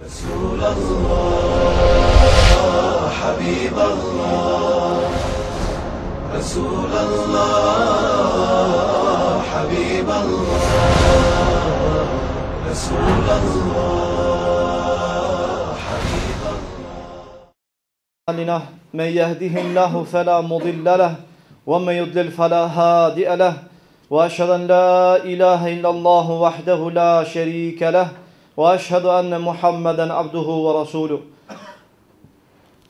Resul Allah, Habib Allah, Resul Allah, Habib Allah, Resul Allah, Habib Allah. من يهده الله فلا مضل له ومن يضلل فلا هادئ له وأشهد أن لا إله إلا الله وحده لا شريك له وأشهد أن محمدا عبده ورسوله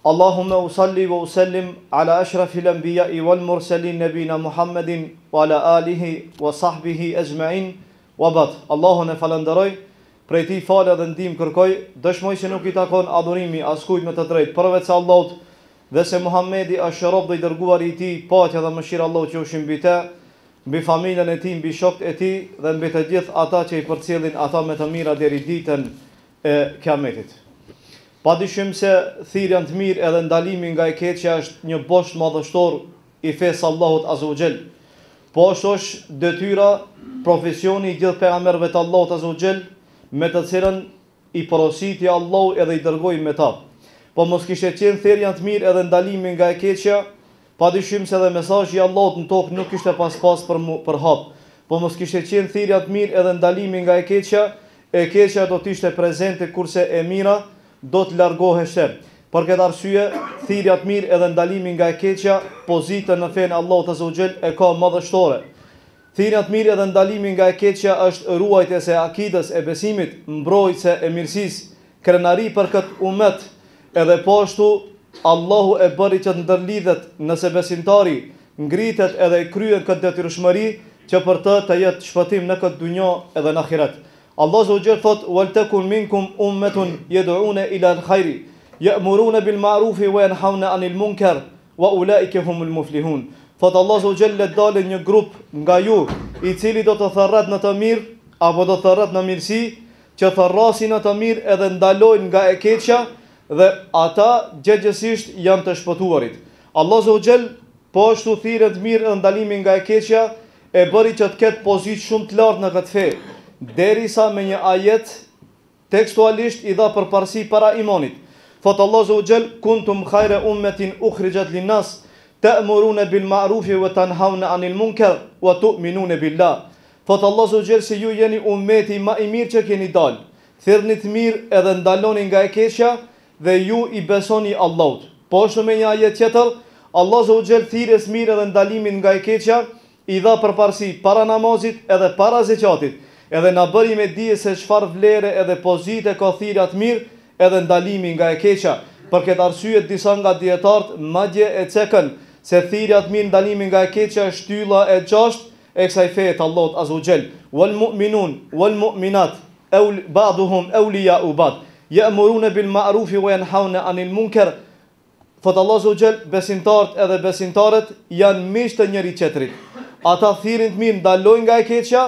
اللهم أصلي وأسلم على أشرف الأنبياء والمرسلين نبينا محمد وعلى آله وصحبه أجمعين وبعد Allahun e falënderoj, prej tij falje dhe ndihmë kërkoj, dëshmoj se nuk i takon adhurimi askujt me të drejtë përveç se Allahut dhe se Muhammedi është rob dhe i dërguari i tij, paqja dhe mëshira e Allahut qofshin mbi të, mbi familjen e tij, mbi shokët e tij dhe mbi të gjithë ata që i përcjellin ata me të mira deri ditën e Kiametit. Padyshim se thirrja në të mirë edhe ndalimi nga e keqja është një bosht madhështor i fesë së Allahut Azza wa Jall. Po ashtu është detyra, profesioni i gjithë pejgamberëve të Allahut Azza wa Jall, me të cilën i porositi Allahu edhe i dërgoi me ta. Po mos kishte qenë thirrja në të mirë edhe ndalimi nga e keqja, padyshim se edhe mesazhi i Allahut në tokë nuk kishte pas pas për m'u përhap. Po mos kishte qenë thirrja në të mirë edhe ndalimi nga e keqja, e keqja do të ishte prezente kurse e mira do të largoheshte. Për këtë arsye, thirrja në të mirë edhe ndalimi nga e keqja pozitën në fenë e Allahut azza wa xhel e ka madhështore. Thirrja në të mirë edhe ndalimi nga e keqja është ruajtëse e akidës, e besimit, mbrojtëse e mirësisë, krenari për këtë umet, edhe po ashtu Allahu e bëri që të ndërlidhet nëse besimtari ngritet edhe e kryen këtë detyrshmëri që për të të jetë shpëtim në këtë dunja edhe në ahiret. Allahu azza wa xhel thotë, Wal takun minkum ummetun yed'une ila al-khayri, ya'murune bil ma'rufi wa yanhaune 'anil munkar, wa ulaike humul muflihun. Thotë Allahu azza wa xhel, le të dalë një grup nga ju, i cili do të thërret në të mirë apo do të thërret në mirësi, që thërrasin në të mirë edhe ndalojnë nga e keqja dhe ata gjegjësisht janë të shpëtuarit. Allahu azza wa xhel po ashtu thirrjen në të mirë edhe ndalimin nga e keqja e bëri që të ketë pozitë shumë të lartë në këtë fe, derisa me një ajet tekstualisht i dha përparësi para imanit. Thotë Allahu azza wa xhel, Kuntum khayra ummetin ukhrijat lin-nas, ta'muruna bil ma'rufi wa tanhauna 'anil munkar wa tu'minuna billah. Thotë Allahu azza wa xhel se ju jeni ummeti ma i mirë që keni dalë. Thirrni të mirë edhe ndaloni nga e keqja dhe ju i besoni Allahut. Po ashtu me një ajet tjetër, Allahu azza wa xhel thirrjes mirë edhe ndalimit nga e keqja i dha përparësi para namazit edhe para zeqatit, edhe na bëri me dije se çfarë vlere edhe pozite ka thirrja të mirë edhe ndalimi nga e keqja. Për këtë arsye disa nga dijetarët madje e cekën se thirrja të mirë ndalimi nga e keqja është shtylla e gjashtë e kësaj feje të Allahut azza wa xhel. Wal mu'minun wal mu'minat ba'duhum awliya'u ba'd ya'muruna bil ma'rufi wa yanhauna 'anil munkar Thotë Allahu azza wa xhel, besimtarët edhe besimtaret janë miq të njëri-tjetrit. Ata thirrin të mirë, ndalojnë nga e keqja,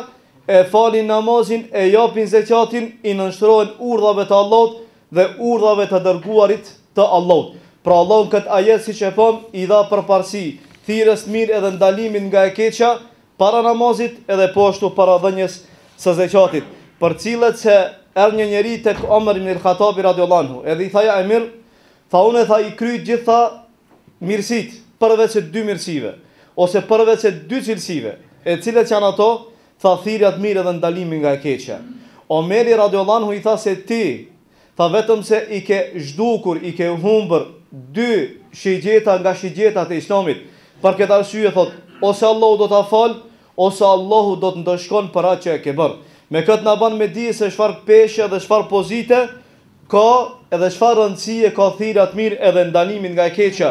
e falin namazin, e japin zeqatin, i nënshtrohen urdhrave të Allahut dhe urdhrave të dërguarit të Allahut. Pra Allahu në këtë ajet siç e pamë, i dha përparësi thirrjes të mirë edhe ndalimit nga e keqja para namazit edhe po ashtu para dhënies së zeqatit. Përcillet se erdhi një njeri tek Omer ibn al-Khattabi radiallahu anhu, edhe i tha ja emir, Tha unë tha i kryj gjitha mirësitë, përveç se dy mirësive, ose përveç se dy cilësive, e cilat janë ato, tha thirrja të mirë edhe ndalimi nga e keqja. Omeri radiallahu anhu i tha se ti, tha vetëm se i ke zhdukur, i ke humbur dy shigjeta nga shigjetat e Islamit. Për këtë arsye thot, ose Allahu do ta fal, ose Allahu do të ndëshkon për atë që e ke bërë. Me këtë na ban me dije se çfarë peshe dhe çfarë pozite Ka edhe çfarë rëndësie ka thirrja të mirë edhe ndalimi nga e keqja,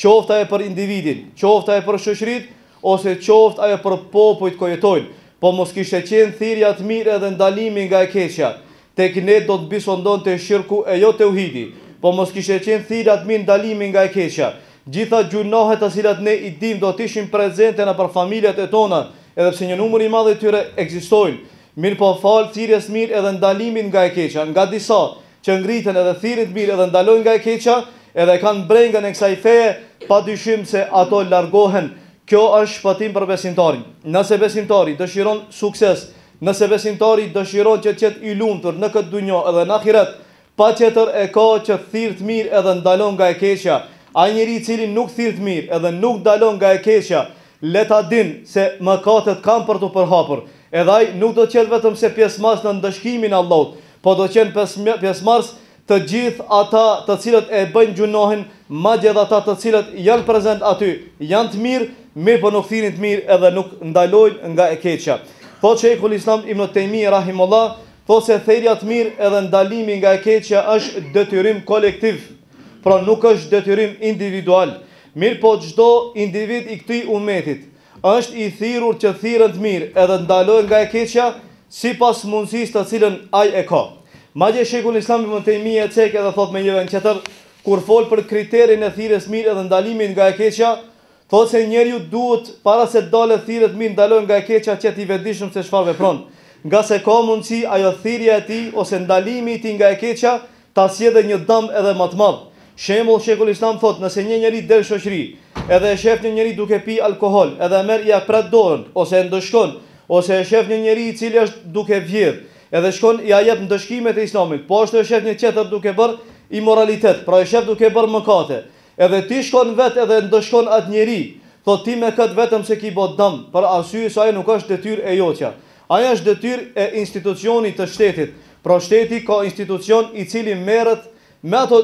qoftë ajo për individin, qoftë ajo për shoqëritë, ose qoftë ajo për popujt ku jetojnë. Po mos kishte qenë thirrja të mirë edhe ndalimi nga e keqja, tek ne do të mbisundonte shirku e jo teuhidi. Po mos kishte qenë thirrja të mirë ndalimi nga e keqja, gjitha gjynahet të cilat ne i dimë do të ishin prezente nëpër familjet e tona, edhe pse një numër i madh i tyre ekzistojnë. Mirëpo falë thirrjes mirë edhe ndalimit nga e keqja, nga disa që ngriten edhe thirrin të mirë edhe ndalojnë nga e keqja, edhe kanë brengën e kësaj feje, pa dyshim se ato largohen. Kjo është shpëtim për besimtarin. Nëse besimtari dëshiron sukses, nëse besimtari dëshiron që të jetë i lumtur në këtë dunja edhe në ahiret, Patjetër e ka që thirr të mirë edhe ndalon nga e keqja. Ai njeri i cili nuk thirr të mirë edhe nuk ndalon nga e keqja, le ta din se mëkatet kanë për t'u përhapur. Edhe ai nuk do të jetë vetëm se pjesëmarrës në ndëshkimin e Allahut, po do të jenë pjesëmarrës të gjithë ata të cilët e bëjnë gjunohin, madje edhe ata të cilët janë prezent aty, janë të mirë, mirëpo nuk thirrin të mirë edhe nuk ndalojnë nga e keqja. Thotë Shejhul Islam Ibn Tejmije rahimullah, Thotë se thirrja të mirë edhe ndalimi nga e keqja është detyrim kolektiv, pra nuk është detyrim individual. Mirëpo çdo individ i këtij umetit është i thirrur që thirrën të mirë edhe të ndalojë nga e keqja sipas mundësisë të cilën ai e ka. Madje Shejhul Islam Ibn Tejmije e cek edhe thotë me një vend tjetër, kur fol për kriterin e thirrjes mirë edhe ndalimit nga e keqja, Thotë se njeriu duhet para se të dalë thirret mirë ndalojë nga e keqja të jetë i vetëdijshëm se çfarë vepron, ngase ka mundësi ajo thirrja e tij ose ndalimi i tij nga e keqja ta sjellë një dëm edhe më të madh. Shembull Shejhul Islam thotë nëse një njeri del në shoqëri edhe e shef një njeri duke pi alkohol edhe e merr ia pret dorën ose e ndëshkon ose e shef një njeri i cili është duke vjedh edhe shkon ia jep ndëshkimet e Islamit po ashtu e shef një tjetër duke bërë imoralitet pra e shef duke bërë mëkate Edhe ti shkon vetë edhe e ndëshkon atë njeri, thotë ti me këtë vetëm se ki bo dëm, për arsye se ajo nuk është detyrë e jotja. Ajo është detyrë e institucionit të shtetit. Pra shteti ka institucion i cili merret me ato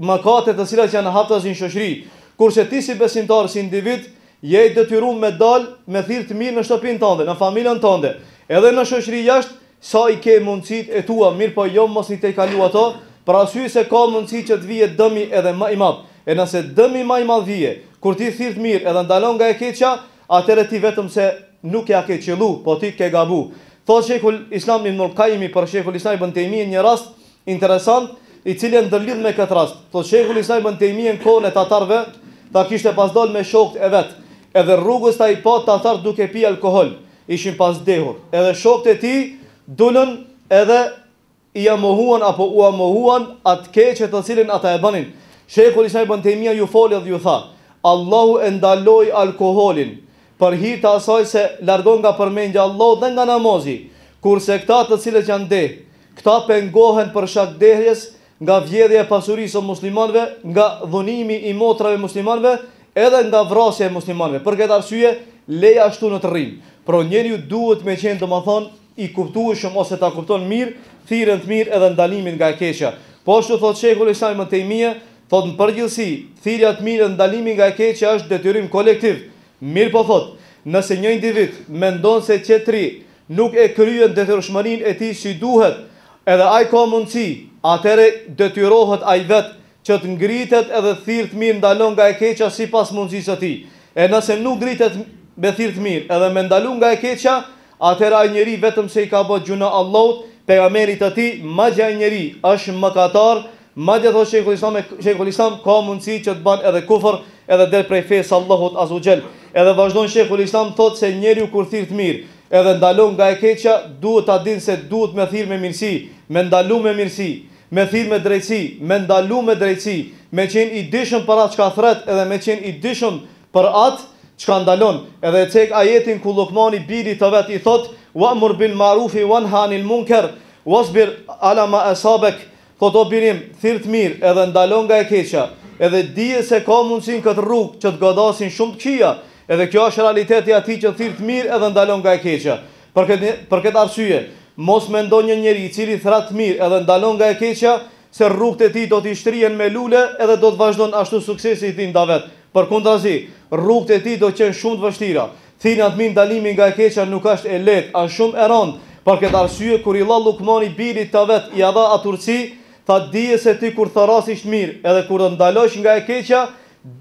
mëkate të cilat janë haptazi në shoqëri. Kurse ti si besimtar, si individ, je i detyrum me dal me thirr të mirë në shtëpinë tënde, në familjen tënde, edhe në shoqëri jashtë, Sa i ke mundësitë e tua, mirëpo jo mos i tejkalu ato, për arsye se ka mundësi që të vije dëmi edhe më i madh. E nëse dëmi më i madh vije, kur ti thirr të mirë edhe ndalon nga e keqja, atëherë ti vetëm se nuk ia ke qëllu, po ti ke gabu. Thotë Shejhul Islam Ibnul Kajimi për Shejhul Islam Ibn Tejmijen një rast interesant, i cili e ndërlidh me këtë rast. Thotë Shejhul Islam Ibn Tejmije në kohën e tatarëve, tha kishte pas dalë me shokët e vet, edhe rrugës tha i pa tatarët duke pi alkohol. ishin pas dehur, edhe shokët e tij dulën edhe ia mohuan apo ua mohuan atë keqe të cilin ata e bënin. Shejhul Islam Ibn Tejmija ju foli dhe ju tha, Allahu e ndaloi alkoholin për hir të asaj se largon nga përmendja e Allahut dhe nga namazi, kurse këta të cilët janë deh, këta pengohen për shkak dehjes nga vjedhja e pasurisë së muslimanëve, nga dhunimi i motrave muslimanëve, edhe nga vrasja e muslimanëve. Për këtë arsye, leji ashtu le të rrinë. Pra njeriu duhet me qenë domethënë i kuptueshëm ose ta kupton mirë thirrjen të mirë edhe ndalimin nga e keqja. Po ashtu thotë Shejhul Islam Ibn Tejmije, thotë në përgjithësi, thirrja të mirë dhe ndalimi nga e keqja është detyrim kolektiv. Mirëpo thotë, nëse një individ mendon se tjetri nuk e kryen detyrueshmërinë e tij si duhet, edhe ai ka mundësi, atëherë detyrohet ai vetë që të ngritet edhe të thirrë të mirë ndalon nga e keqja sipas mundësisë së tij. E nëse nuk ngritet me thirrë të mirë edhe me ndalu nga e keqja, atëherë ai njeri vetëm se i ka bë gjynah Allahut, pejgamberit të tij, madje ai njeri është mëkatar, Madje thotë Shejhul Islam, Shejhul Islam ka mundësi që të ban edhe kufër, edhe del prej fesë së Allahut Azza wa Jall. Edhe vazhdon Shejhul Islam thotë se njeriu kur thirr të mirë, edhe ndalon nga e keqja, duhet ta din se duhet me thirr me mirësi, me ndalu me mirësi, me thirr me drejtësi, me ndalu me drejtësi, me qenë i dijshëm për atë çka thret edhe me qenë i dijshëm për atë çka ndalon. Edhe e cek ajetin ku Lukmani birit të vet i thotë: "Wa'mur bil ma'rufi wanha 'anil munkar wasbir ala ma asabak" Thotë o bir im, thirr të mirë edhe ndalo nga e keqja, edhe dije se ka mundësi në këtë rrugë që të godasin shumë të këqija, edhe kjo është realiteti i atij që thirr të mirë edhe ndalon nga e keqja. Për këtë për këtë arsye, mos mendo një njeri i cili thërret të mirë edhe ndalon nga e keqja, se rrugët e tij do t'i shtrihen me lule edhe do të vazhdon ashtu suksesi i tij në davet. Përkundrazi, rrugët e tij do të qenë shumë të vështira. Thirrja të mirë ndalimi nga e keqja nuk është e lehtë, është shumë e rëndë. Për këtë arsye kur i dha Llukmani birit të vet ia dha atë urtësi, tha dije se ti kur thërrasish të mirë edhe kur do të ndalosh nga e keqja,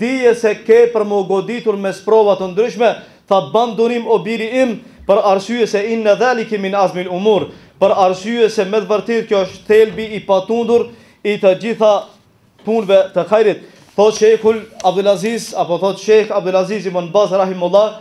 dije se ke për me u goditur me sprova të ndryshme, tha ban durim o biri im, për arsye se inne dhalike min azmil umur, për arsye se me të vërtetë kjo është thelbi i patundur i të gjitha punëve të hajrit. Thotë Shejhul Abdulaziz apo thotë Shejh Abdulaziz ibn Baz rahimullah,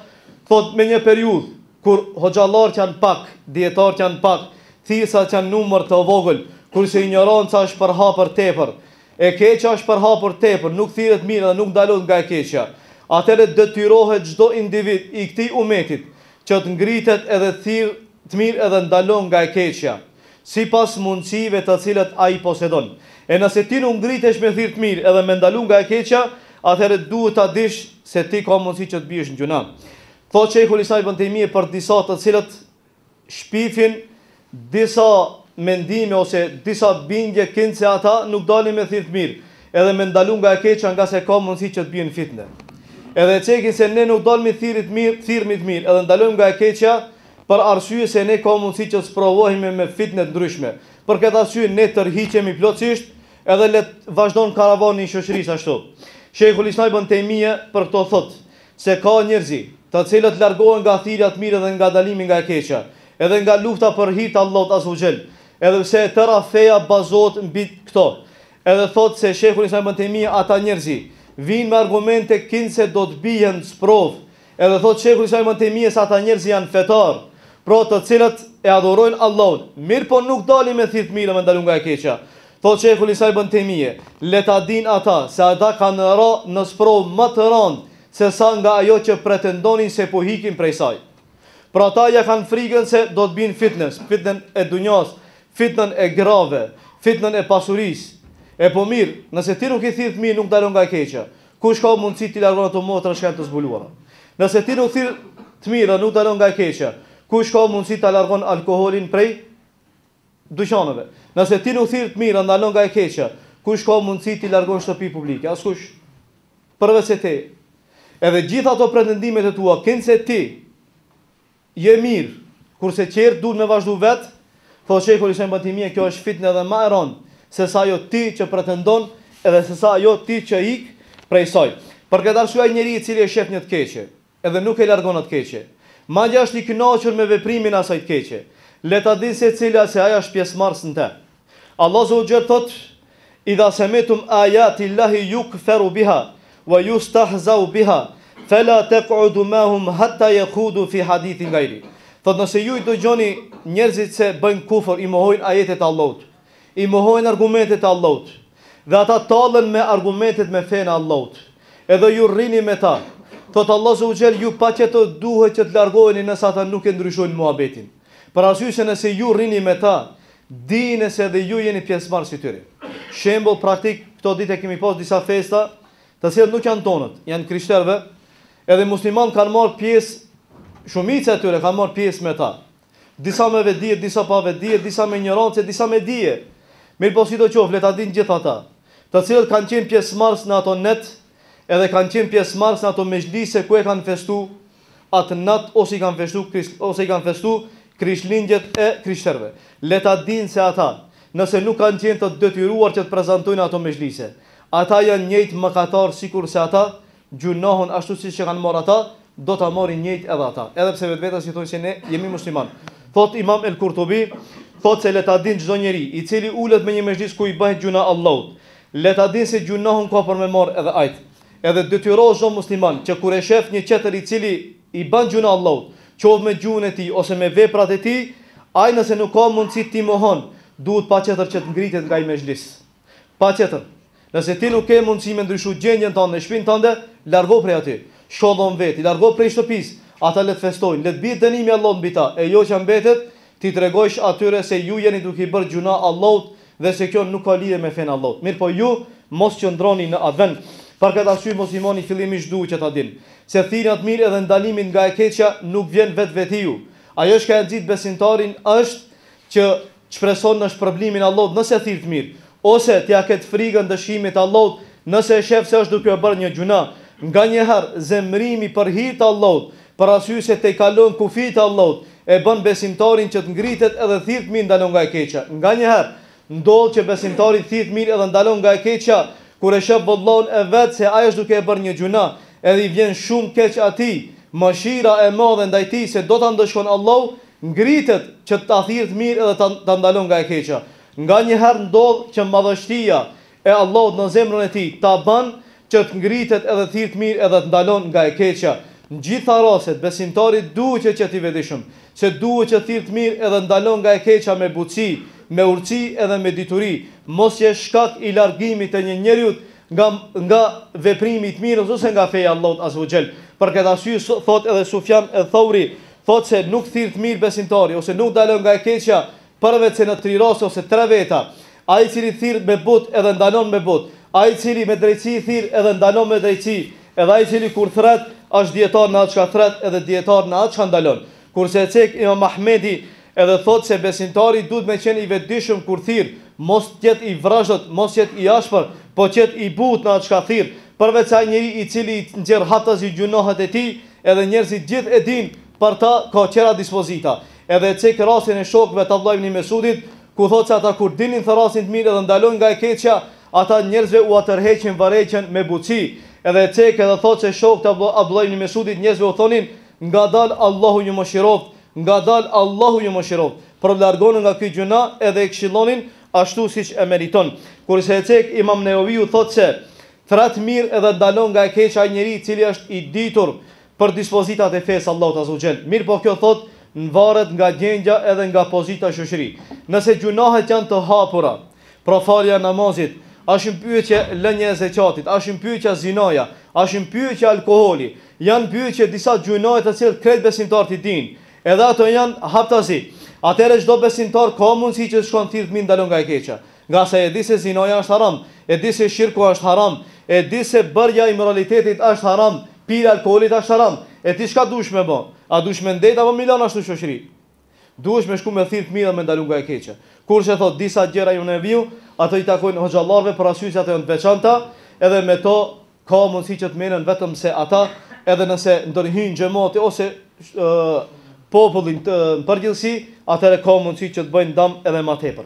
thotë me një periudhë kur hoxhallarët janë pak, dijetarët janë pak, thirrësat janë numër të vogël, kurse injoranca është përhapur tepër. E keqja është përhapur tepër, nuk thirret mirë dhe nuk ndalohet nga e keqja. Atëherë detyrohet çdo individ i këtij umetit që të ngritet edhe thirr të mirë edhe ndalon nga e keqja. sipas mundësive të cilat ai posedon. E nëse ti nuk ngritesh me thirr të mirë edhe me ndalu nga e keqja, atëherë duhet ta dish se ti ka mundësi që të biesh në gjynah. Thotë Shejhul Islam Ibn Tejmije për disa të cilët shpifin disa mendime ose disa bindje kinse ata nuk dalin me thirr të mirë, edhe me ndalu nga e keqja ngase ka mundësi që të bien fitne. Edhe e cekin se ne nuk dalim me thirr të mirë, thirrim të mirë, edhe ndalojmë nga e keqja për arsye se ne ka mundësi që të sprovohemi me fitne të ndryshme. Për këtë arsye ne tërhiqemi plotësisht edhe le të vazhdon karavani i shoqërisë ashtu. Shejhul Islam Ibn Tejmije për këto thotë Se ka njerëzi, të cilët largohen nga thirrja të mirë dhe nga ndalimi nga e keqja, edhe nga lufta për hir të Allahut azze ue xhel, edhe pse e tëra feja bazohet mbi këto. Edhe thotë se Shejhul Islam Ibn Tejmije ata njerëzi vijnë me argumente kinse do të bien në sprovë. Edhe thotë Shejhul Islam Ibn Tejmije se ata njerëzi janë fetarë, pra të cilët e adhurojnë Allahun, mirëpo nuk dalin me thirrë të mirë me ndalu nga e keqja. Thotë Shejhul Islam Ibn Tejmije, Le ta dinë ata se ata kanë ra në sprovë më të rëndë se sa nga ajo që pretendonin se po ikin prej saj. Pra ata ja kanë frikën se do të bien fitnes, fitnen e dunjas, fitnen e grave, fitnen e pasurisë. E po mirë, nëse ti nuk i thirr të mirë, nuk ndalon nga e keqja. Kush ka mundësi t'i largon ato motra që janë të zbuluara? Nëse ti nuk thirr të mirë dhe nuk ndalon nga e keqja, kush ka mundësi ta largon alkoolin prej Dyqaneve. Nëse ti nuk thirr të mirë, ndalon nga e keqja, kush ka mundësi t'i largon shtëpi publike? Askush. Përveç se ti. Edhe gjithë ato pretendimet e tua, kinse ti je mirë, kurse tjerët duhet me vazhdu vet, thotë Shejhul Islam Ibn Tejmije, kjo është fitne edhe ma e rëndë se sa ajo ti që pretendon edhe se sa ajo ti që ik prej saj. Për këtë arsye ai njeri i cili e shef një të keqe, edhe nuk e largon atë keqe. Madje është i kënaqur me veprimin e asaj të keqe. Le ta dinë secili se ai është pjesëmarrës në të. Allahu azza wa jall thotë: "Idha sami'tum ayati Allahi yukfaru biha wa yustahzau biha fala taq'udu ma'hum hatta yakhudu fi hadithin ghayri." Thotë nëse ju i dëgjoni njerëzit se bëjnë kufër, i mohojnë ajetet e Allahut, i mohojnë argumentet e Allahut dhe ata tallen me argumentet me fenë e Allahut, edhe ju rrini me ta. Thotë Allahu azza wa jall ju patjetër duhet që të largoheni nëse ata nuk e ndryshojnë muhabetin. Për arsye se nëse ju rrini me ta, dijeni se edhe ju jeni pjesëmarrës i tyre. Shembull praktik, këto ditë kemi pas disa festa, të cilat nuk janë tonët, janë krishterëve, edhe muslimanët kanë marrë pjesë, shumica e tyre kanë marrë pjesë me ta. Disa me vetëdije, disa pa vetëdije, disa me injorancë, disa me dije. Mirëpo sido qoftë, le ta dinë gjithë ata, të cilët kanë qenë pjesëmarrës në ato net, edhe kanë qenë pjesëmarrës në ato mexhlise ku e kanë festu atë natë ose i kanë festu ose i kanë festu Krishtlindjet e krishterëve. Le ta dinë se ata, nëse nuk kanë qenë të detyruar që të prezantojnë ato mexhlise, ata janë njëjtë mëkatarë sikurse ata, Gjynahun ashtu siç e kanë marrë ata, do ta marrin njëjtë edhe ata, edhe pse vetvetes i thonë se ne jemi muslimanë. Thotë Imam El Kurtubi, thotë se le ta dinë çdo njeri, i cili ulet me një mexhlis ku i bëhet gjynah Allahut, le ta dinë se gjynahun ka për me marrë edhe ai. Edhe detyrohet çdo musliman që kur e shef një tjetër i cili i bën gjynah Allahut, qoftë me gjuhën e tij ose me veprat e tij, ai nëse nuk ka mundësi t'i mohon, duhet patjetër që të ngritet nga ai mexhlis. Patjetër. Nëse ti nuk ke mundësi me ndryshu gjendjen tënde, shpinë tënde, largo prej aty. Shko dhomë veti, largo prej shtëpisë. Ata le të festojnë, le të bie dënimi i Allahut mbi ta, e jo që mbetet t'i tregojsh atyre se ju jeni duke i bërë gjynah Allahut dhe se kjo nuk ka lidhje me fenë e Allahut. Mirëpo ju mos qëndroni në atë vend. Për këtë arsye muslimani fillimisht duhet që ta din se thirrja të mirë edhe ndalimi nga e keqja nuk vjen vetvetiu. Ajo çka e nxit besimtarin është që Shpreson në shpërblimin e Allahut nëse thirr të mirë, ose t'ia ketë frikën ndëshkimit të Allahut nëse e shef se është duke e bërë një gjynah. Nganjëherë, zemërimi për hir të Allahut, për arsye se tejkalon kufijtë e Allahut, e bën besimtarin që të ngritet edhe thirr të mirë ndalon nga e keqja. Nganjëherë, ndodh që besimtari thirr të mirë edhe ndalon nga e keqja, kur e shef vëllaun e vet se ai është duke e bërë një gjynah, edhe i vjen shumë keq atij, mëshira e madhe ndaj tij se do ta ndëshkon Allahu, Ngritet që ta thirrë të mirë edhe ta ta ndalon nga e keqja. Nganjëherë ndodh që madhështia e Allahut në zemrën e tij ta bën që të ngritet edhe thirr të mirë edhe të ndalon nga e keqja. Në gjitha rastet besimtari duhet që të jetë i vetëdijshëm se duhet që thirr të mirë edhe ndalon nga e keqja me butësi, me urtësi edhe me dituri. Mos je shkak i largimit të një njeriut nga nga veprimi i të mirës ose nga feja e Allahut azze ue xhel. Për këtë arsye thotë edhe Sufjan eth-Thauri, Thotë se nuk thirr të mirë besimtari ose nuk ndalon nga e keqja. Përveç se në tri raste ose tre veta, ai i cili thirr me butë edhe ndalon me butë, ai i cili me drejtësi thirr edhe ndalon me drejtësi, edhe ai i cili kur thret është dijetar në atë çka thret edhe dijetar në atë çka ndalon. Kurse e cek Imam Ahmedi edhe thotë se besimtari duhet me qenë i vetëdijshëm kur thirr, mos të jetë i vrazhdët, mos të jetë i ashpër, po të jetë i butë në atë çka thirr, përveç se ai njeri i cili i nxjerr haptazi gjynahet e tij, edhe njerëzit gjithë e dinë për ta ka tjera dispozita. Edhe e cek rastin e shokëve të Abdullah ibn Mesudit, ku thotë se ata kur dilnin thërrasin të mirë edhe ndalojnë nga e keqja, ata njerëzve ua tërheqin vërejtjen me butësi. Edhe e cek edhe thotë se shokët e Abdullah ibn Mesudit njerëzve u thonin, Ngadalë Allahu ju mëshiroftë, ngadalë Allahu ju mëshiroftë, por largonu nga ky gjynah edhe e këshillonin ashtu siç e meriton. Kurse e cek Imam Neveviu thotë se, Thërret mirë edhe ndalon nga e keqja ai njeri i cili është i ditur për dispozitat e fesë Allahut azze ue xhel. Mirëpo kjo thotë nvaret nga gjendja edhe nga pozita në shoqëri. Nëse gjynahet janë të hapura, pra falja e namazit, është në pyetje lënia e zeqatit, është në pyetje zinaja, është në pyetje alkooli, janë në pyetje disa gjynahe të cilat krejt besimtarët i dinë, edhe ato janë haptazi. Atëherë çdo besimtar ka mundësi që të shkon thirr të mirë ndalon nga e keqja. Ngase e di se zinaja është haram, e di se shirku është haram, e di se bërja e imoralitetit është haram, pirja e alkoolit është haram. E ti çka dush me bë? A dush me ndejt apo me i lan ashtu shoqëri? Duhesh me shku me thirr të mirë dhe me ndalu nga e keqja. Kurse thot disa gjëra Imam Neveviu, ato i takojnë hoxhallarëve për arsye se ato janë të veçanta, edhe me to Ka mundësi që të merren vetëm se ata, edhe nëse ndërhyjnë xhemati ose populli në përgjithësi, atëherë ka mundësi që të bëjnë dam edhe më tepër.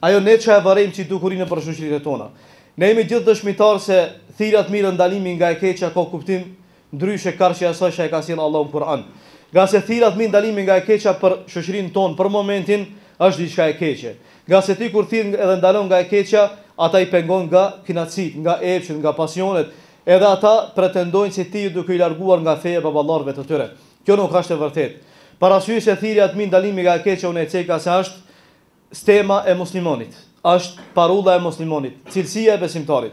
Ajo ne që e vërejmë si dukuri nëpër shoqëritë tona. Ne jemi gjithë dëshmitarë se thirrja të mirë ndalimi nga e keqja ka kuptim ndryshe karshi asaj që e ka sjellë Allahu në Kur'an. Ngase thirrja të mirë ndalimi nga e keqja për shoqërinë tonë për momentin është diçka e keqe. Ngase ti kur thirr edhe ndalon nga e keqja, ata i pengon nga kënaqësitë, nga epshet, nga pasionet, edhe ata pretendojnë se ti je duke i larguar nga feja e baballarëve të tyre. Kjo nuk është e vërtetë. Për arsye se thirrja të mirë ndalimi nga e keqja unë e ceka se është stema e muslimanit, është parulla e muslimanit, cilësia e besimtarit.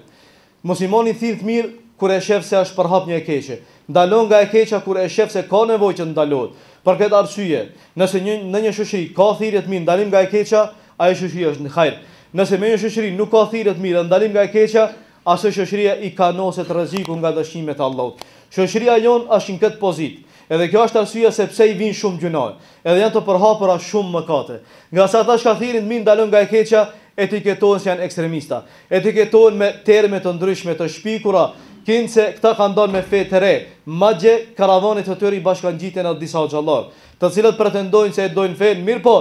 Muslimani thirr të mirë kur e shef se është përhap një e keqe. Ndalon nga e keqja kur e shef se ka nevojë që të ndalohet. Për këtë arsye, nëse një në një shoqëri ka thirrje të mirë ndalim nga e keqja, ajo shoqëri është në hajr. Nëse në një shoqëri nuk ka thirrje të mirë dhe ndalim nga e keqja, asaj shoqërie i kanoset rreziku nga dështimet e Allahut. Shoqëria jonë është në këtë pozitë. Edhe kjo është arsyeja se pse i vijnë shumë gjynahe. Edhe janë të përhapura shumë mëkate. Ngase ata çka thirrin të mirë ndalojnë nga e keqja, etiketohen se janë ekstremista. Etiketohen me terme të ndryshme të shpikura, kinse këta kanë dalë me fe të re. Madje karavanit të tyre i bashkangjiten edhe disa hoxhallarë, të cilët pretendojnë se e dojnë fenë, mirëpo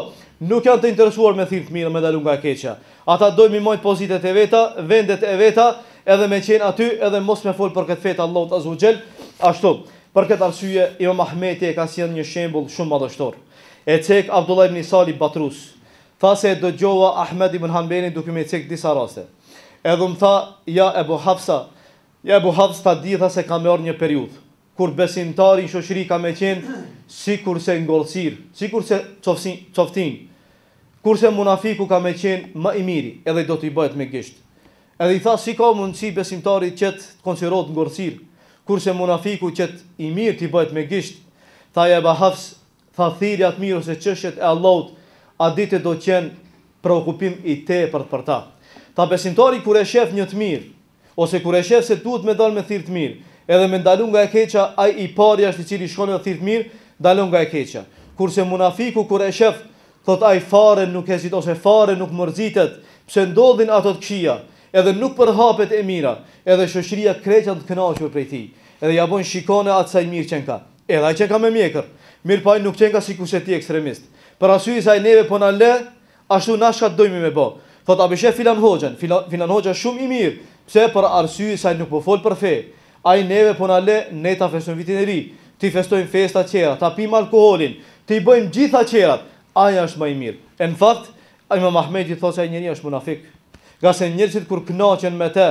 nuk janë të interesuar me thirrë të mirë me ndalu nga e keqja. Ata dojnë mi majt pozitet e veta, vendet e veta, edhe me qenë aty, edhe mos me fol për këtë fe të Allahut azze ue xhel, ashtu. Për këtë arsye, Imam Ahmeti e ka sjellë një shembull shumë madhështor. E cek Abdullah ibn Salih Batrus, tha se e dëgjova Ahmed ibn Hanbelin duke më cek disa raste. Edhe më tha, ja Ebu Hafsa, ja Ebu Hafs ta di tha se ka me ardhë një periudhë, kur besimtari në shoqëri ka me qenë sikurse ngordhësirë, sikurse coftinë, kurse munafiku ka me qenë më i miri, edhe do t'i bëhet me gisht. Edhe i tha si ka mundësi besimtari që të konsiderohet ngordhësirë, kurse munafiku që të i mirë t'i bëhet me gisht. Tha ja Eba Hafs, tha thirrja të mirë ose çështjet e Allahut atë ditë do të jenë preokupim i tepërt për ta. Tha besimtari kur e shef një të mirë, ose kur e shef se duhet me dalë me thirrë të mirë, edhe me ndalu nga e keqja, ai i pari është i cili shkon edhe thirr të mirë, ndalon nga e keqja. Kurse munafiku kur e shef Thotë ai fare nuk heziton ose fare nuk mërzitet pse ndodhin ato të këqija, edhe nuk përhapet e mira, edhe shoqëria krejt janë të kënaqur prej tij, edhe ja bojnë shikone atë sa i mirë qenka. Edhe ai qenka me mjekër, mirëpo ai nuk qenka sikurse ti ekstremist. Për arsye se ai neve po na lë ashtu na çka dojmë me bo. Thotë a pe sheh filan hoxhën, filan, filan hoxha shumë i mirë, pse për arsye se ai nuk po fol për fe. Ai neve po na le ne ta festojmë vitin e ri, t'i festojmë festa tjera, ta pimë alkoolin, t'i bëjmë gjitha tjerat, ai është më i mirë. E në fakt, Imam Ahmedi thotë se ai njeri është munafik. Ngase njerëzit kur kënaqen me të,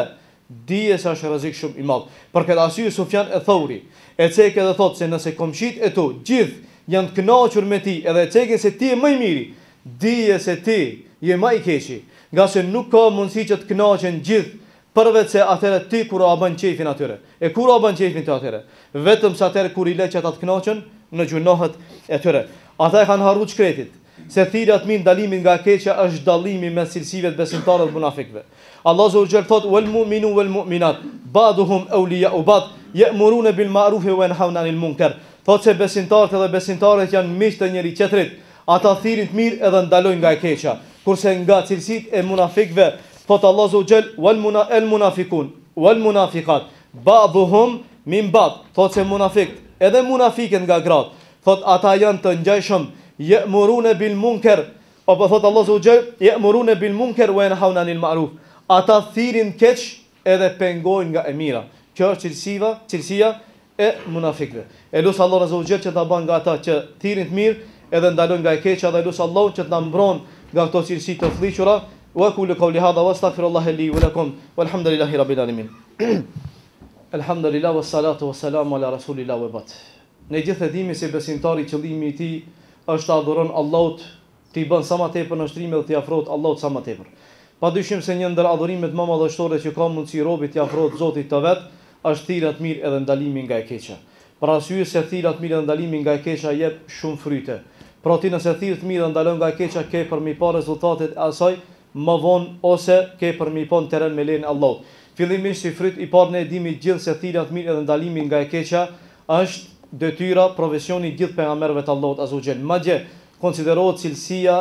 dije se është rrezik shumë i madh. Për këtë arsye Sufjan e-Thauri e cek edhe thotë se nëse komshit e tu gjithë janë të kënaqur me ti edhe e cekin se ti je më i miri, dije se ti je më i keqi. Ngase nuk ka mundësi që të kënaqen gjithë Përveç se atëherë ti kur ua bën qejfin atyre. E kur ua bën qejfin ti atyre? Vetëm se atëherë kur i le që ata të kënaqen në gjynahet e tyre. Ata e kanë harru të shkretit. Se thirrja të mirë ndalimi nga e keqja është dallimi mes cilësive të besimtarëve dhe munafikëve. Allahu azza wa jall thotë wal mu'minu wal mu'minat ba'duhum awliya'u ba'd ya'muruna bil ma'rufi wa yanhauna 'anil munkar. Thotë se besimtarët edhe besimtaret janë miq të njëri tjetrit. Ata thirrin të mirë edhe ndalojnë nga e keqja. Kurse nga cilësitë e munafikëve thotë Allahu azza wa jall wal muna el munafikun wal munafikat ba'duhum min ba'd. Thotë se munafikt edhe munafiket nga gratë Thotë ata janë të ngjajshëm, je'murune bil munker, apo thotë Allahu azza wa jall, je'murune bil munker wa yanhauna 'anil ma'ruf. Ata thirrin keq edhe pengojnë nga e mira. Kjo është cilësiva, cilësia e munafikëve. E lus Allahun azza wa jall që të na bën nga ata që thirrin të mirë edhe ndalojnë nga e keqja dhe lus Allahun që të na mbron nga këto cilësi të flliqura. Wa aqulu qawli hadha wa astaghfirullaha li wa lakum walhamdulillahi rabbil alamin. Elhamdulillah wa salatu wa salamu ala rasulillah wa ba'd. Ne gjithë e dimi se besimtari qëllimi i tij është ta adhuron Allahut, t'i bën sa ma tepër nënshtrime dhe t'i afrohet Allahut sa ma tepër. Padyshim se një ndër adhurimet më madhështore që ka mundësi robi t'i afrohet Zotit të vet është thirrja të mirë edhe ndalimi nga e keqja. Për arsye se thirrja të mirë edhe ndalimi nga e keqja jep shumë fryte. Pra ti nëse thirr të mirë dhe ndalon nga e keqja ke për m'i pa rezultatet e asaj më vonë ose ke për m'i pa në teren me lejen e Allahut. Fillimisht si fryt i parë ne e dimi gjithë se thirrja të mirë edhe ndalimi nga e keqja është detyra, profesioni i gjithë pejgamberëve të Allahut azza wa xhel. Madje konsiderohet cilësia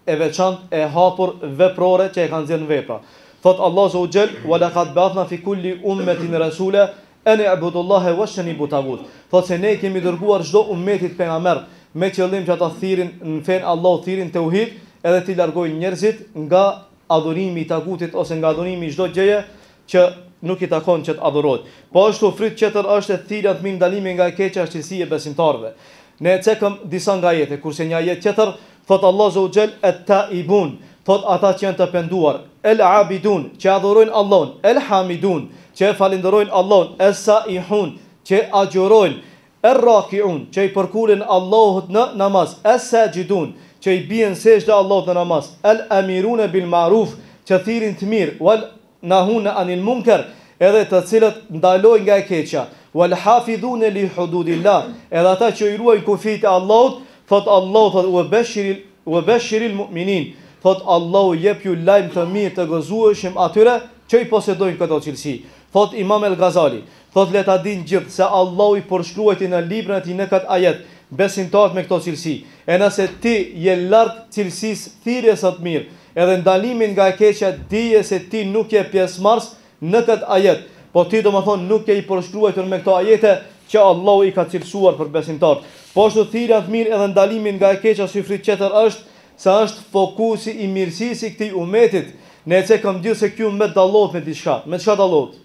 e veçantë e hapur veprore që e kanë nxjerrë në vepra. Thot Allahu azza wa xhel: "Wa laqad ba'athna fi kulli ummatin rasula an i'budullaha wajtanibu tagut." Thot se ne kemi dërguar çdo ummetit pejgamber me qëllim që ata thirrin në fenë e Allahut, thirrin teuhid, edhe t'i largojnë njerëzit nga adhurimi i tagutit ose nga adhurimi i çdo gjëje që nuk i takon që të adhurohet. Po ashtu fryt tjetër është e thirrja të mirë ndalimi nga e keqja është cilësi e besimtarëve. Ne e cekëm disa nga ajete, kurse një ajet tjetër thot Allahu azza wa xhel et-taibun, thot ata që janë të penduar, el-abidun, që adhurojnë Allahun, el-hamidun, që e falënderojnë Allahun, es-saihun, që agjërojnë, Er-rakiun, që i përkulen Allahut në namaz, Es-saxhidun, që i bien sexhde Allahut në namaz, El-amirune bil ma'ruf, që thirrin të mirë, Wal nahune anil munker, edhe të cilët ndalojnë nga e keqja, Wal hafidhune li hududillah, edhe ata që i ruajnë kufijtë e Allahut, thotë Allahu, thotë wa bashiril wa bashiril mu'minin, thotë Allahu jepju lajm të mirë të gëzueshëm atyre që i posedojnë këto cilësi. Thotë Imam El Gazali, Thotë le ta dinë gjithë se Allahu i përshkruajti në librin e tij në këtë ajet besimtarët me këto cilësi. E nëse ti je larg cilësisë thirrjes së të mirë edhe ndalimit nga e keqja dije se ti nuk je pjesëmarrës në këtë ajet, po ti domethënë nuk je i përshkruajtur me këto ajete që Allahu i ka cilësuar për besimtarët. Po ashtu thirrja në të mirë edhe ndalimi nga e keqja si fryt tjetër është se është fokusi i mirësisë i këtij umetit. Ne e cekëm gjithë se ky umet dallohet me diçka. Me çka dallohet?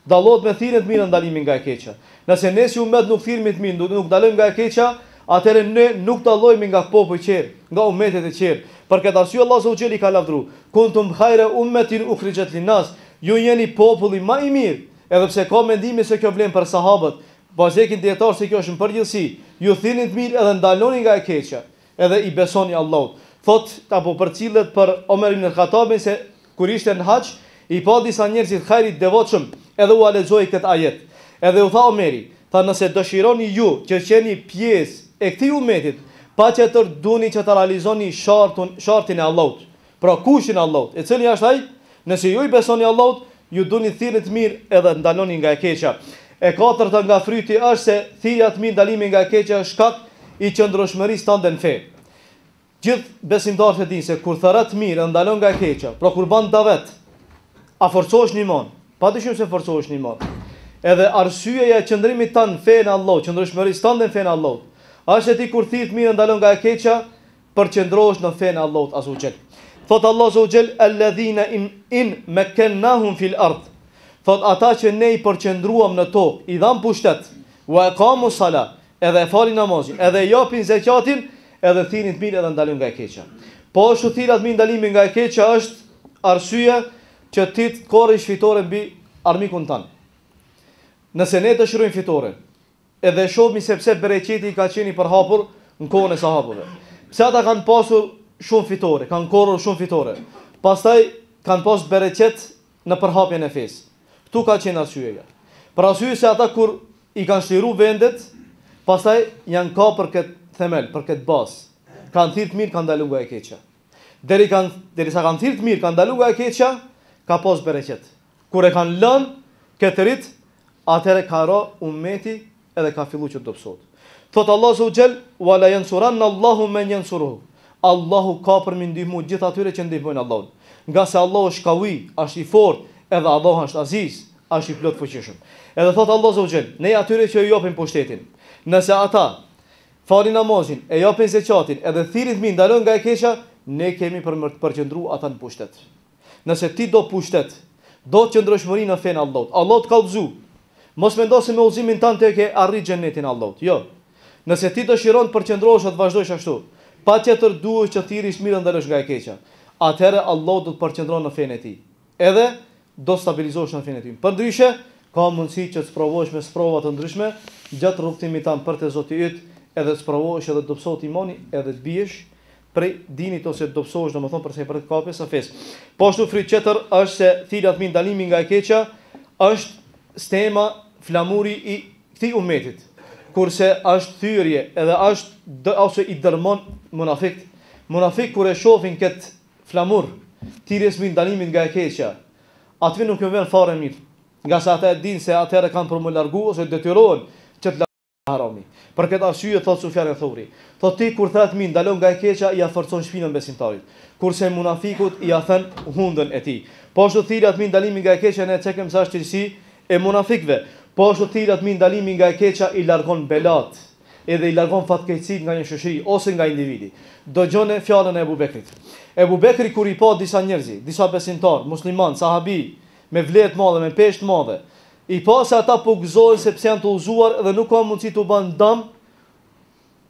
Dallohet me thirrjen të mirë dhe ndalimin nga e keqja. Nëse ne si umet nuk thirremi të mirë, nuk ndalojmë nga e keqja, atëherë ne nuk dallohemi nga popujt tjerë, nga umetet e tjerë. Për këtë arsye Allahu azza wa xhel i ka lavdëru, Kuntum khayra ummetin ukhrijat lin-nas, ju jeni populli ma i mirë, edhe pse ka mendime se kjo vlen për sahabët, po cekin dijetarët se kjo është në përgjithësi, ju thirrni të mirë edhe ndaloni nga e keqja. edhe i besoni Allahut. Thot, apo përcillet për Omer ibn al-Khattabin se kur ishte në haxh, i pa disa njerëz të hajrit devotshëm, edhe ua lexoi këtë ajet. Edhe u tha Omeri, tha nëse dëshironi ju që të jeni pjesë e këtij umetit, patjetër duni që ta realizoni shartun, shartin e Allahut. Pra kushtin e Allahut, e cili është ai? Nëse ju i besoni Allahut, ju duni thirrni të mirë edhe ndaloni nga e keqja. E katërta nga fryti është se thirrja të mirë ndalimi nga e keqja është shkak i qëndrueshmërisë tënde në fe. Gjithë besimtarët e dinë se kur thërret të mirë dhe ndalon nga e keqja, pra kur ban davet, a forcohesh në iman? Padyshim se forcohesh në iman. Edhe arsyeja e qëndrimit tënd në fenë e Allahut, qëndrueshmërisë tënde në fenë e Allahut, është se ti kur thirr të mirë dhe ndalon nga e keqja, përqendrohesh në fenë e Allahut azza wa xhel. Thot Allahu azza wa xhel alladhina in in makkannahum fil ard. Thot ata që ne i përqendruam në tokë, i dham pushtet, wa aqamu sala, edhe e falin namazin, edhe e japin zekatin, edhe thirrin të mirë edhe ndalojnë nga e keqja. Po ashtu thirrja të mirë ndalimi nga e keqja është arsye që ti të korrish fitore mbi armikun tënd. Nëse ne dëshirojmë fitore, Edhe e shohim se pse bereqeti ka qenë i përhapur në kohën e sahabëve. Pse ata kanë pasur shumë fitore, kanë korrur shumë fitore. Pastaj kanë pas bereqet në përhapjen e fesë. Ktu ka qenë arsyeja. Për arsye se ata kur i kanë çliru vendet, pastaj janë kap për këtë themel, për këtë bazë. Kanë thirrë të mirë, kanë ndalu nga e keqja. Deri kanë derisa kanë thirrë të mirë, kanë ndalu nga e keqja, ka pas bereqet. Kur e kanë lënë këtë rit, atëherë ka ra ummeti edhe ka fillu që të dobësohet. Thot Allahu azza wa jall, "Wa la yansuranna Allahu man yansuruhu." Allahu ka për me i ndihmu gjithë atyre që ndihmojnë Allahun. Ngase Allahu është kawi, është i fortë, edhe Allahu është aziz, është i plotfuqishëm. Edhe thot Allahu azza wa jall, ne atyre që ju japim pushtetin, nëse ata falin namazin, e japin zeqatin, edhe thirrin të mirë, ndalojnë nga e keqja, ne kemi për me të përqendru ata në pushtet. Nëse ti do pushtet, do qëndrueshmëri në fenë e Allahut, Allahu të ka udhëzu. Mos mendo se me udhëzimin tënd ti e ke arrit xhenetin e Allahut. Jo. Nëse ti dëshiron të përqendrohesh e të vazhdosh ashtu, patjetër duhesh që të thirrish të mirë dhe ndalosh nga e keqja. Atëherë Allahu do të përqendron në fenë e tij. Edhe do të stabilizohesh në fenë e tij. Përndryshe, ka mundësi që të sprovohesh me sprova të ndryshme gjatë rrugëtimit tënd për te Zoti yt, edhe të sprovohesh edhe të dobësohet imani, edhe të biesh prej dinit ose të dobësohesh, domethënë për sa i përket kapjes së fesë. Po ashtu fryt tjetër është se thirrja të mirë ndalimi nga e keqja është stema flamuri i këtij umetit. Kurse është thyerje edhe është ose i dërmon munafikt. Munafikt kur e shohin këtë flamur thirrjes mirë ndalimit nga e keqja, atyre nuk ju vjen fare mirë. Ngase ata e dinë se atëherë kanë për m'u largu ose detyrohen që të harami. Për këtë arsye thotë Sufjan eth-Theuri, thotë ti kur thret mirë ndalon nga e keqja ia forcon shpinën besimtarit, kurse munafikut ia then hundën e tij. Po ashtu thirrja të mirë ndalimi nga e keqja ne e cekëm se është cilësi e munafikëve. Po ashtu thirrja të mirë ndalimi nga e keqja i largon belat, edhe i largon fatkeqësitë nga një shoqëri ose nga individi. Dëgjone fjalën e Ebu Bekrit. Ebu Bekri kur i pa disa njerëz, disa besimtarë, muslimanë, sahabi, me vlerë të madhe, me peshë të madhe, I pa se ata po gëzohen sepse janë të udhëzuar dhe nuk ka mundësi t'u ban dam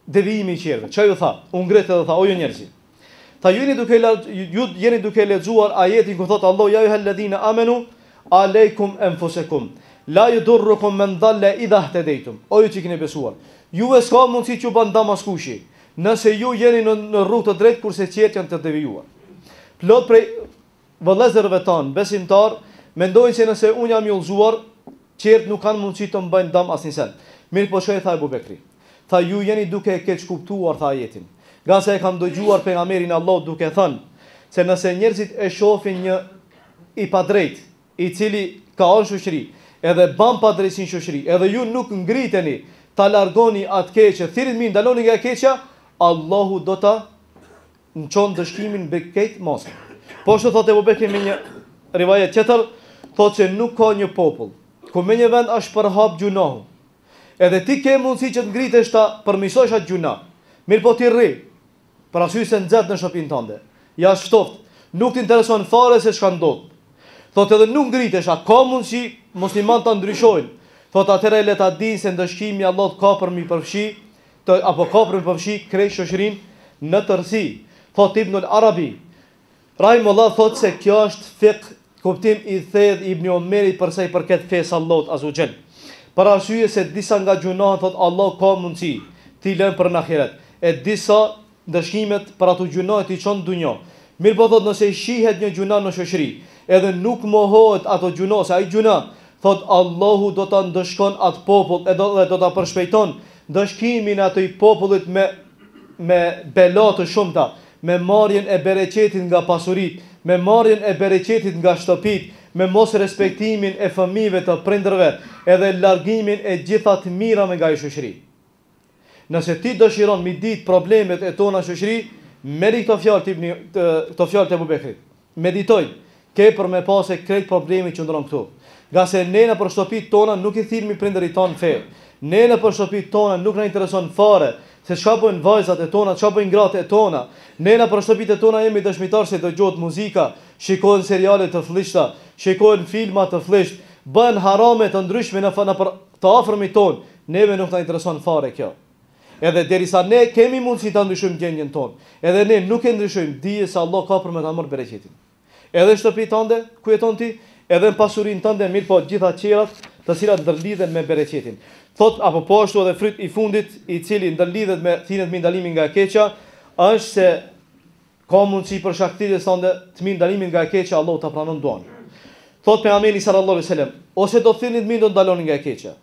devijimi i tjerëve. Çka ju tha? U ngrit edhe tha, o ju njerëz. Tha ju jeni duke ju jeni duke lexuar ajetin ku thot Allahu ja ejuhalladhina amanu alejkum enfusekum la yadurrukum men dalla idha ihtadaytum. O ju që keni besuar, juve s'ka mundësi t'ju ban dam askushi, nëse ju jeni në, në rrugë të drejtë kurse tjerët janë të devijuar. Plot prej Vëllezërve tanë besimtarë mendojnë se nëse unë jam i udhëzuar, tjerët nuk kanë mundësi të më bëjnë dëm asnjë send. Mirëpo çka i tha Ebu Bekri? Tha ju jeni duke e keqkuptuar tha ajetin. Ngase e kam dëgjuar pejgamberin e Allahut duke thënë se nëse njerëzit e shohin një i padrejtë, i cili ka ardhur në shoqëri, edhe ban padrejtësi në shoqëri, edhe ju nuk ngriteni ta largoni atë keqe, thirrni mirë, ndaloni nga e keqja, Allahu do ta çon ndëshkimin mbi krejt masën. Po ashtu thotë Ebu Bekri me një rivajet tjetër, thotë se nuk ka një popull ku me një vend është përhap gjunahu. Edhe ti ke mundësi që të ngritesh ta përmirësosh atë gjunah. Mirëpo ti rri, për arsye se nxehtë në shtëpinë tënde. Ja është ftohtë. Nuk të intereson fare se çka ndodh. Thotë edhe nuk ngritesh, a ka mundësi muslimanët ta ndryshojnë? Thotë atëherë le ta dinë se ndëshkimi i Allahut ka për m'i përfshi të apo ka për me përfshi krejt shoqërinë në tërësi. Thotë Ibnul Arabi, Rahimullah thotë se kjo është fikh, kuptim i thellë i Ibn Omerit për sa i përket fesë Allahut Azza wa Jall. Për arsye se disa nga gjunahet thotë Allah ka mundësi t'i lënë për në ahiret, e disa ndëshkimet për ato gjynahe t'i çon në dunja. Mirëpo thotë nëse shihet një gjynah në shoqëri, edhe nuk mohohet ato gjynah ose ai gjynah, thotë Allahu do ta ndëshkon atë popull edhe dhe do ta përshpejton ndëshkimin e atij popullit me me bela të shumta, me marrjen e bereqetit nga pasuritë, me marrjen e bereqetit nga shtëpitë, me mos respektimin e fëmijëve të prindërve, edhe largimin e gjitha të mirave nga ajo shoqëri. Nëse ti dëshiron mi ditë problemet e tona në shoqëri, merri këto fjalë të Ibni këto fjalë të Ebu Bekrit. Meditoj, ke për me pa se krejt problemi qëndron këtu. Ngase ne nëpër shtëpitë tona nuk i thirrmi prindërit tanë në fe. Ne nëpër shtëpitë tona nuk na intereson fare se çka bëjnë vajzat e tona, çka bëjnë gratë e tona. Ne nëpër shtëpitë e tona jemi dëshmitarë se dëgjohet muzika, shikohen seriale të flliqta, shikohen filma të flliqtë, bëhen harame të ndryshme në nëpër të afërmit tonë, neve nuk na intereson fare kjo. Edhe derisa ne kemi mundësi ta ndryshojmë gjendjen tonë, edhe ne nuk e ndryshojmë, dije se Allah ka për me ta marrë bereqetin. Edhe në shtëpinë tënde, ku jeton ti, edhe në pasurinë tënde, mirëpo gjitha tjerat, të cilat ndërlidhen me bereqetin. Thot apo po ashtu edhe fryt i fundit, i cili ndërlidhet me thirrjen të mirë ndalimin nga e keqja, është se Ka mundësi për shkak thirrjes tënde të mirë ndalimit nga e keqja Allahu ta pranon duan. Thot pejgamberi sallallahu alaihi wasallam, ose do të thirrni të mirë do ndaloni nga e keqja,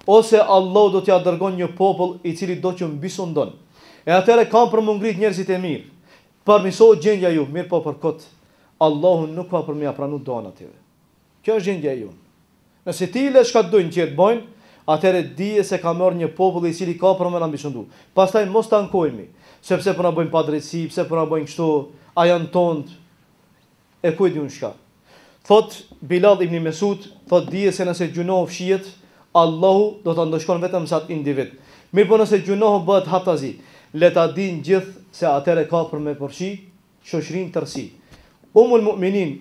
ose Allahu do t'ja dërgon një popull i cili do t'ju mbisundon. E atëherë kanë për m'u ngrit njerëzit e mirë. Përmirësohet gjendja ju, mirëpo për këtë Allahu nuk ka për me ia pranu duan atyre. Kjo është gjendja e jonë. Nëse ti i le çka të dojnë tjerët të bojnë, atëherë dije se ka me ardh një popull i cili ka për me na mbisundu. Pastaj mos të ankohemi, se pse po na bëjnë padrejtësi, pse po na bëjnë kështu, a janë tond, e ku e di unë çka. Thot Bilal ibn Mesud, thot dije se nëse gjynahu fshihet, Allahu do ta ndëshkon vetëm se atë individ. Mirëpo nëse gjynahu bëhet haptazi, le ta dinë gjithë se atëherë ka për me përfshi shoqërinë tërësi. Umul Mu'minin,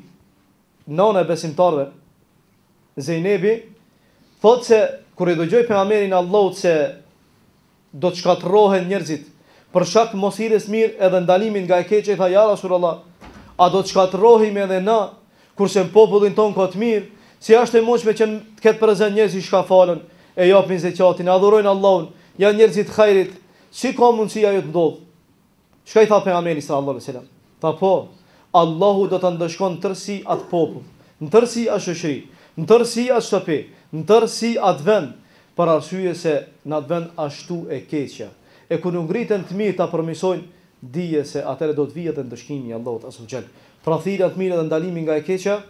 Nana e besimtarëve, Zejnebi, thotë se kur e dëgjoi pejgamberin e Allahut se do të shkatërrohen njerëzit për shkak të mosthirrjes mirë edhe ndalimit nga e keqja, i tha ja Rasulullah, a do të shkatërrohemi edhe na, kurse në popullin tonë ka të mirë, si është e mundshme që të ketë prezent njerëz që falen, e japin zeqatin, adhurojnë Allahun, janë njerëz të hajrit, si ka mundësi ajo të ndodhë? Çka i tha pejgamberi sallallahu alejhi ve sellem? Tha po, Allahu do ta ndëshkon tërësi atë popull, në tërësi atë shoqëri, në tërësi atë shtëpi, në tërësi atë vend, për arsye se në atë vend asht shtu e keqja. E kur nuk ngriten të mirë ta përmirësojnë, dije se atëherë do të vijë edhe ndëshkimi i Allahut azze ve xhel. Pra thirrja të mirë dhe ndalimi nga e keqja,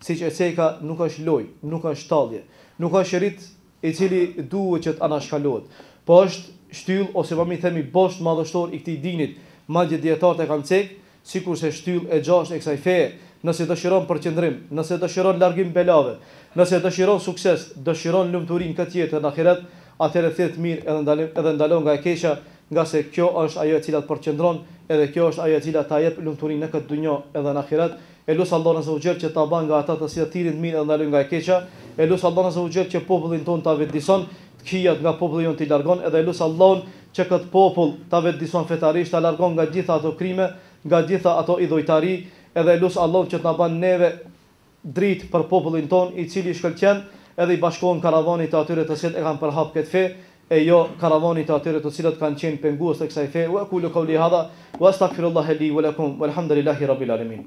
siç e ceka, nuk është lojë, nuk është tallje, nuk është rit i cili duhet që të anashkalohet, po është shtyllë ose më mirë themi bosht madhështor i këtij dinit, madje dijetarët e kanë cekë, sikurse shtyllë e gjashtë e kësaj feje, nëse dëshiron përqendrim, nëse dëshiron largim belave, nëse dëshiron sukses, dëshiron lumturi në këtë jetë dhe në ahiret, atëherë thirr të mirë edhe ndalim edhe ndalo nga e keqja, ngase kjo është ajo e cila të përqendron, edhe kjo është ajo e cila ta jep lumturinë në këtë dunja edhe në ahiret, E lus Allahun azza wa xhel që të na ban nga ata të cilët thirrin të mirë edhe ndalojnë nga e keqja. E lus Allahun azza wa xhel që popullin tonë ta vetëdison, të këqijat nga populli jonë t'i largon edhe e lus Allahun që këtë popull ta vetëdison fetarisht, ta largon nga gjitha ato krime, nga gjitha ato idhujtari, edhe e lus Allahun që të na ban neve dritë për popullin tonë i cili shkëlqen edhe i bashkohen karavanit të atyre të cilët e kanë përhap këtë fe e jo karavanit të atyre të cilët kanë qenë pengues të kësaj feje, wa ekulu kauli hadha, wa astagfirullahe li wa lakum, walhamdulillahi rabbil alemin.